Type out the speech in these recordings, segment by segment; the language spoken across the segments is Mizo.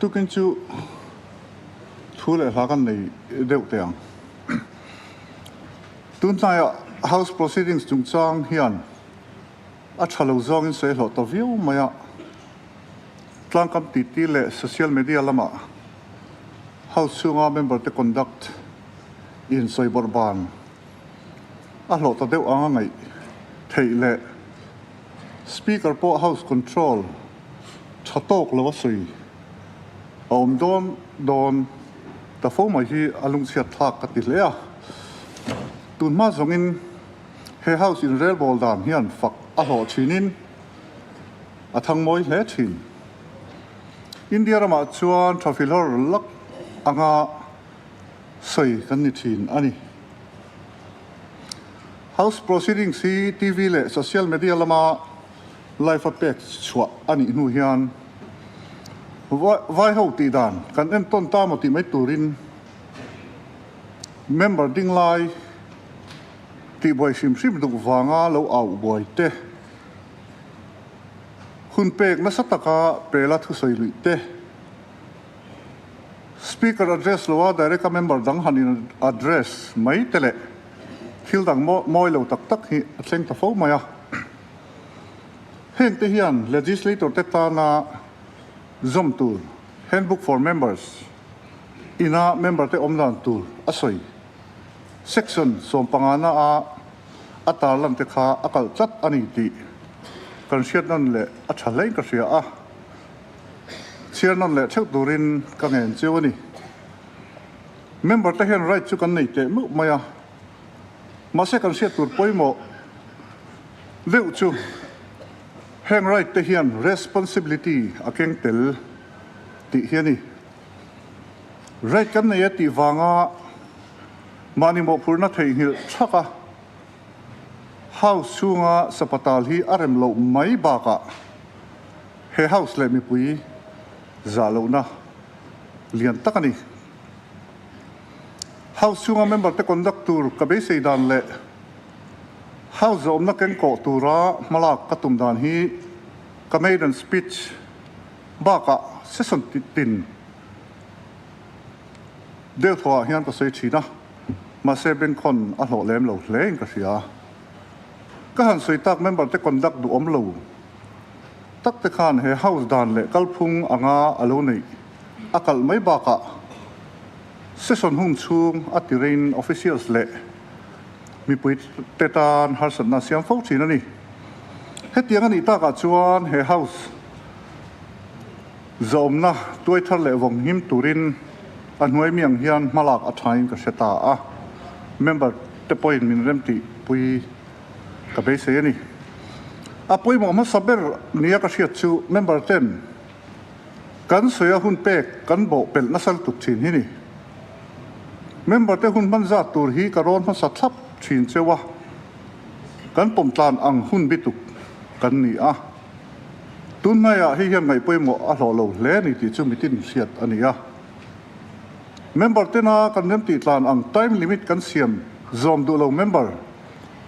Tukin chu thu leh hla kan nei deuh teh ang. Tun hnaiah House Proceedings chungchang hian a tha lo zawngin sawi hlawh ta viau mai a. Tlangkam titi leh social media lamah House chhunga member te conduct in sawi bawrh ban a hlawh ta deuh anga ngaih theih leh Speaker pawh House control tha tawk lo a sawi a awm dawn dawn ta fo mai hi a lungchhiat thlak ka ti hle a. Tun hma zawngin he House inrelbawl dan hian fak a hlawh thinin a thang mawi hle thin. India ramah chuan tha filhawr lak anga sawi kan ni thin a ni. House proceedings hi TV leh social media lama live a pek chhuah a nih hnu hian vai ho tih dan kan entawn ta maw tih mai turin member ding lai tihbuai hrim hrim duh vanga lo au buai te, hun pek nasa taka pela thusawi luih te, Speaker address lo a direct a member dang han in address mai te leh thil dang mawi lo tak tak hi a thleng ta fo mai a. Heng te hian legislator te tana zawm tur Handbook for Members ina member te awm dan tur a sawi section sawmpangana a a tarlan te kha a kalh tlat a ni tih kan hriat nawn leh a tha hlein ka hria a. Chhiar nawn leh theuh turin ka ngen chiu a ni. Member te hian right chu kan nei teh meuh mai a, mahse kan hriat tur pawimawh deuh chu heng right te hian responsibility a keng tel tih hi a ni. Right kan nei a tih vanga mahni mawhphurhna theihnghilh thak a, House chhunga sapatal hi a rem loh mai bakah he House leh mipui zah lohna lian tak a ni. House chhunga member te conduct tur ka beisei dan leh House zawmna kengkawh tura hmalak ka tum dan hi ka maiden speech bakah session tin deuh thawhah hian ka sawi thin a. Mahse bengkhawn a hlawh lem lo hle in ka hria. Ka han sawi tak member te conduct duhawm lo tak te khan he house dan leh kalphung anga a lo neih a kalh mai bakah session hun chhung a ti rein officials leh mipui te tan harsatna a siam fo thin a ni. Hetiang a nih takah chuan he house Zawmna tuai thar leh vawng him turin a hnuai mi ang hian hmalak a thain ka hre ta a, member te pawhin min remtih pui ka beisei a ni. A pawimawh hmasa ber nia ka hriat chu member ten kan sawi a hun pek kan bawh pelh nasa lutuk thin hi ni. Member te hun hman zat tur hi ka rawn hmasa thlap thin cheu a, kan pawmtlan ang hun bituk kan ni a. Tun hnuaiah hei hian ngaih pawimawh a hlawh lo hle a ni tih chu mitin hriat a ni a. Member tena kan remtih tlan ang time limit kan siam zawm duh lo member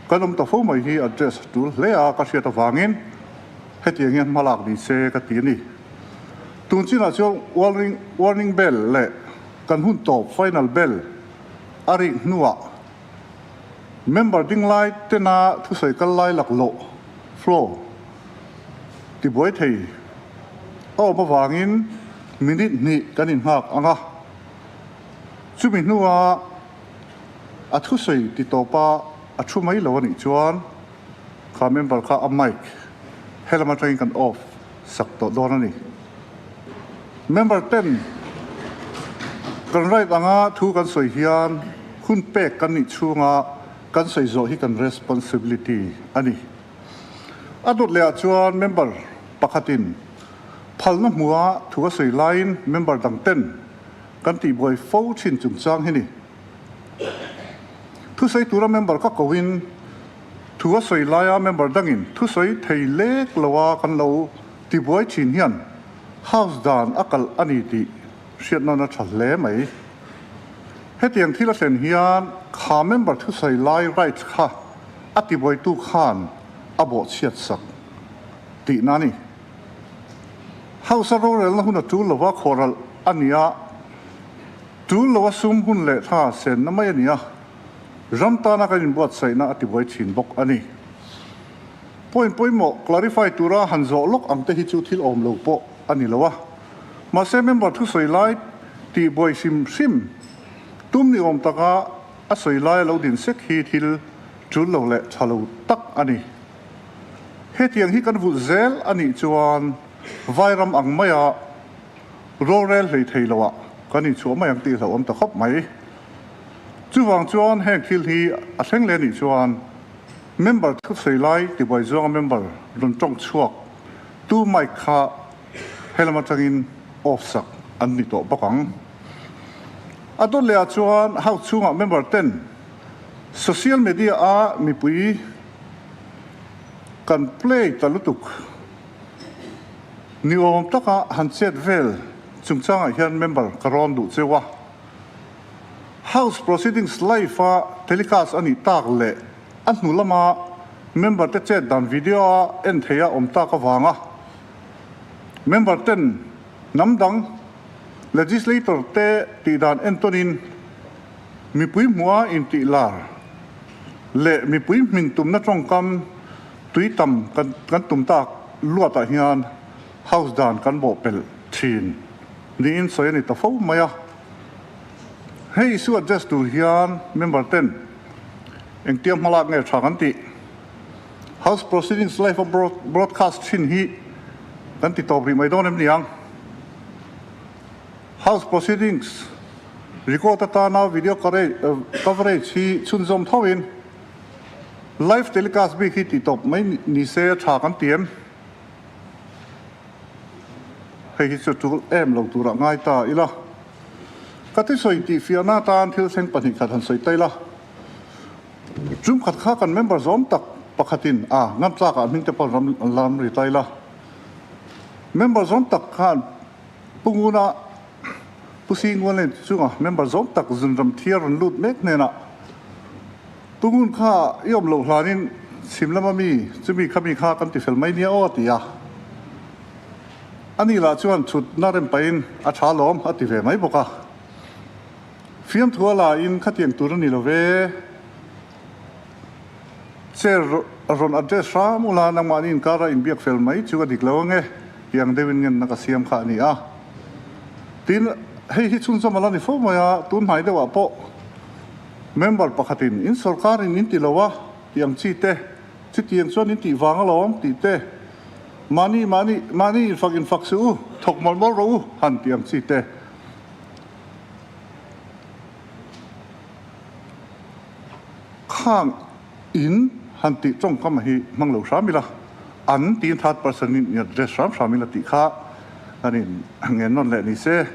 kan awm ta fo mai hi address a tul hle a ka hriat avangin hetiang hian hma lak ni se ka ti a ni. Tun chinah chuan warning warning bell leh kan hun tawp final bell a rik hnuah member ding lai tena thusawi kal lai laklawh flow Tibuai thei a awm avangin minute hnih kan inghak ang a, chumi hnua a thusawi ti tawpa a thu mai lo a nih chuan kha member kha a mic helam atangin kan off sak tawh dawn a ni. Member ten kan right anga thu kan sawi hian hun pek kan nih chhunga kan sawi zawh hi kan responsibility a ni. A dawt leh ah chuan member pakhatin phalna hmua thu a sawi laiin member dang ten kan tihbuai fo thin chungchang hi ni. Thusawi tura member ka kohin thu a sawi laia member dangin thusawi thei lek loa kan lo tibuai thin hian House dan a kalh a ni tih hriat nawn a tha hle mai. Hetiang thil a thlen hian kha member thusawi lai rights kha a tibuaitu khan a bawhchhiat sak tihna a ni. House a rorelna hun a tul lova khawhral a ni a, tul lo a sum hun leh tha senna mai a ni a, ram tana kan inbuatsaihna a tibuai thin bawk a ni. Point pawimawh clarify tura han zawh lawk ang te hi chu thil awm lo pawh a ni lo a, mahse member thusawi lai tihbuai hrim hrim tum ni awm taka a sawi lai a lo din sek hi thil tul lo leh tha lo tak a ni. Hetiang hi kan vulh zel a nih chuan Vairam ang maia rorel hlei thei loah kan inchhuah mai ang tih hlauhawm ta khawp mai. Chuvang chuan heng thil hi a thleng leh a nih chuan member thusawi lai tibuai zawnga member rawn tawng chhuak tu mic kha helam atangin off sak an ni tawh bawk ang. A dawt lehah chuan house chhungah member ten social media a mipui kan play ta lutuk ni awm taka han chet vel chungchangah hian member ka rawn duh cheu a. House proceedings live a telecast a nih tak leh a hnu lama member te chet dan video a en thei a awm tak avanga member ten hnam dang legislator te tih dan entawnin mipui hmuha intih lar leh mipui hmin tumna tawngkam tui tam kan tum tak luatah hian House dan kan bawhpelh thin niin sawi a ni ta fo mai a. Hei issue address tur hian member ten engtia hmalak nge tha kan tih? House proceedings live a broadcast thin hi kan ti tawp rih mai dawn em niang? House proceedings record atana video coverage hi chhunzawm tho in live telecast bik hi ti tawp mai ni se tha kan ti em? Hei hi chu tul em lo turah ngai ta ila. Ka thisawi tih fiahna atan thil thleng 2 khat han sawi ta ila. Tum khat kha kan member zawm tak pakhatin a ngam tlakah hming te pawh ram lam ri ta ila. Member zawm tak khan Pu Nguna Pu Singualin chunga member zawm tak zunram thiar rawn lut mek hnenah Pu Ngun kha i awm loh hlanin chhim lama mi chumi kha mi kha kan ti fel mai nia aw a ti a. Ani lah chuan chhutna rem pahin a tha lawm a ti ve mai bawk a. Fiamthua lahin khatiang tur a ni lo ve. Chair rawn address hram ula nangmahni inkara inbiak fel mai chu a dik lo ange tih ang deuhin ngenna ka siam kha a ni a. Tin, hei hi chhunzawm a la ni fo mai a, tun hnai deuhah pawh member pakhatin in sorkarin in ti lo a tih ang chi te, chutiang chuan in tih vang alawm tih te, mahni mahni mahni infak infak suh u, thawk mawlh mawlh rawh u han tih ang chi te. Khang in han tih tawngkam hi hmang lo hram ila, an tiin third person in in address hram hram ila tih kha kan in ngen nawn leh ni se.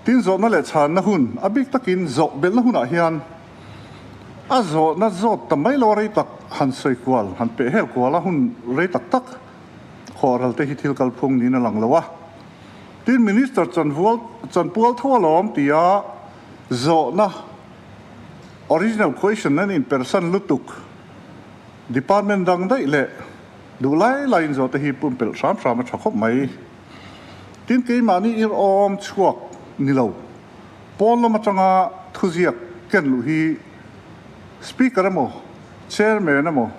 Tin zawhna leh chhanna hun a bik takin zawh belhna hunah hian a zawhna zawt ta mai lo a rei tak han sawi kual han peh hel kual a hun rei tak tak khawhral te hi thil kalphung niin a lang lo a. Tin Minister chanvual chanpual tho alawm tia zawhna Original question an inpersan lutuk. Department dang daih leh duh lai laiin zawh te hi pumpelh hram hram a tha khawp mai. Tin keimahni ir awm chhuak ni lo. Pawn lam atanga thuziak ken luh hi Speaker emaw Chairman emaw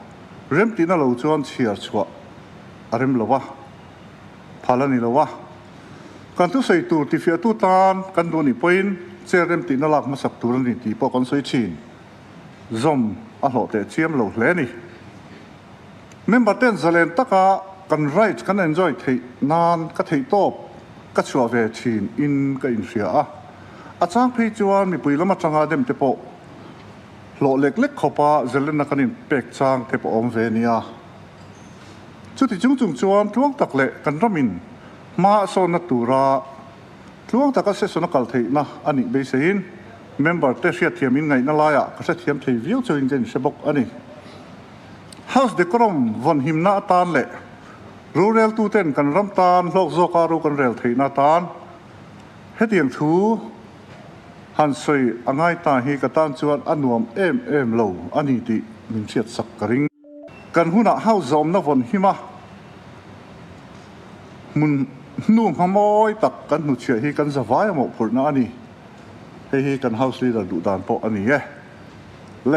remtihna lo chuan chhiar chhuah a rem lo a, phal a ni lo a. Kan thusawi tur tifiahtu tan kan duh anih pawhin chair remtihna lak hmasak tur a ni tih pawh kan sawi thin. Zawm a hlawh teh chiam lo hle a ni. Member ten zalen taka kan rights kan enjoy theih nan ka theih tawp ka chhuah ve thin in ka inhria a. A chang phei chuan mipui lam atanga dem te pawh hlawh lek lek khawpa zalenna kan inpek chang te pawh awm ve nia. Chuti chung chung chuan tluang tak leh kan ramin hma a sawnna tura tluang taka session a kal theihna a nih beiseiin member te hriatthiam in ngaihna laiah ka hrethiam thei viau chauhin ka inhre bawk a ni. House decorum vawnhimna atan leh roreltuten kan ram tan hlawk zawka ro kan rel theihna atan hetiang thu han sawi a ngai ta hi ka tan chuan a nuam em em lo a ni tih min hriatsak ka ring. Kan hunah house zawmna vawn him a, hmun Hnu hma mawi tak kan hnuchhiah hi kan zavai a mawhphurhna a ni. Hei hi kan House Leader duh dan pawh a ni e.